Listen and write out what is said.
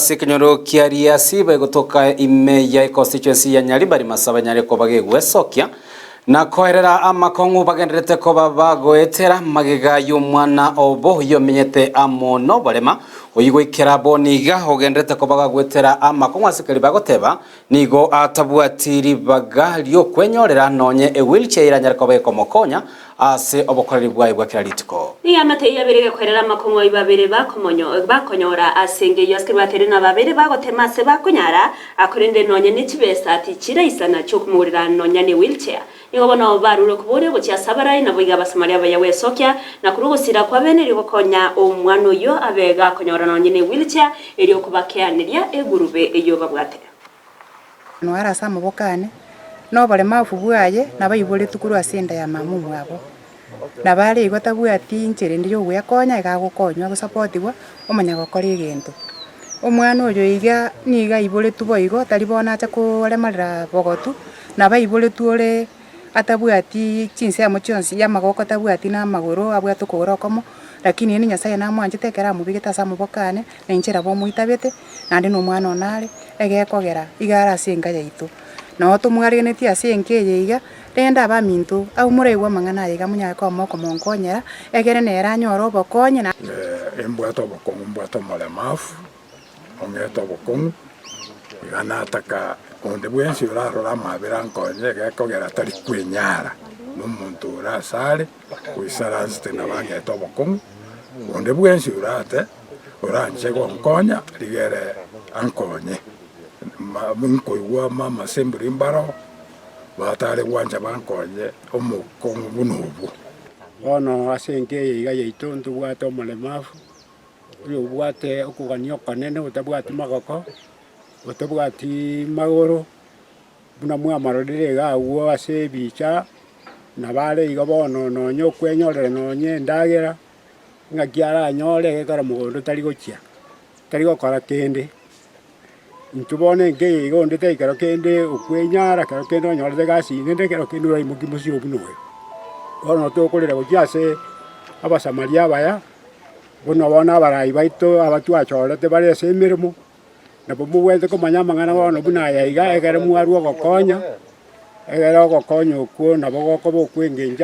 ase ekenyoro kia Riasi bagotoka ime ya econstituency ya Nyaribari Masaba nyare koba gegwesokia na koerera amakong'u bagenderete koba bagoetera magega y'omwana obo oyomenyete amo noborema oyio goikera bono iga ogenderete koba gagoetera amakong'u ase keri bagoteba nigo atabwati ribaga riokwenyorera nonye ewheelchair eranyare koba ekomokonya ase obokoreri bwaye bwa kera rituko. Nigo amate ayio abere gekoerera amakong'u ayio babere bakomonyo bakonyora ase engencho ase kebateire na babere bagotema ase bakonyara, korende nonya ne chibesa tichiraisana chi'okomogorera nonya ne wheelchair. Nigo bono barure okoboria gochia ase abarai, naboigo Abasamaria abaya gwesokia, na korwa ogosira kw'abene erio gokonya omwana oyio abe gakonyora nonya ne wheelchair, erio kobakeaneria egurube eyio babwate. Noare ase amaboko aane, na oboremafu bwaye nabaiboretwe korwa ase enda ya mama omwabo. Nabo are igo tabwati inchera ende y'ogwekonya, iga agokonywa agosapotigwa, omanya gokora egento. Omwana oyo iga nigo aiboretwe boigo, tari bono acha koremarera bogotu, nabo aiboretwe ore atabwati chinsemo chionsi, ya amagoko tabwati na amagoro, abwate okogoro okomo, lakini ere Nyasaye namwanchete ekero amobegete ase amaboko ane, na inche nabo omoitabete, naende na omwana one are, egekogera iga are ase enka yaito. Noo tomwaregenetie ase enka eye iga, rende abaminto, abwo moraigwe amang'ana aya iga monyare koba mokomonkonyera, egere nere anyore obokonyi na. Embwate obokong'u mbwate omoremafu, ong'ete obokong'u, iga nataka onde bwensi orarore amabera ankonye egekogera tari kwenyara, na omonto ore asare, oisaransete nabo ang'ete obokong'u, onde bwensi orate oranche gonkonya rigere ankonye. Ma nkoigwa amassembly mbaroo, batare gwancha bankonye omokong'u buna obwo. Bono ase enka eye iga yaito ntobwate omoremafu, oyobwate okogania okonene otabwati magoko, otabwati magoro, buna mwamarorire iga agwo ase ebicha, nabo are igo bono nonye okwenyorera nonye endagera, ng'aki aranyore egekero mogondo tari gochia, tari gokora kende. Intwe bono enka eye iga onde tari kero kende okwenyara, kero kende onyorete egasi rende ekero kende oraimokia mosio buna oyo. Bono tokorera gochia ase abasamaria abaya, buna bono abarai baito aba twachorete bare ase emeremo, nabo mobwenerete komanya amang'ana bono buna aya iga ekero mwarwa ogokonya, ekero ogokonya okwo nabo gokoba okwa engencho.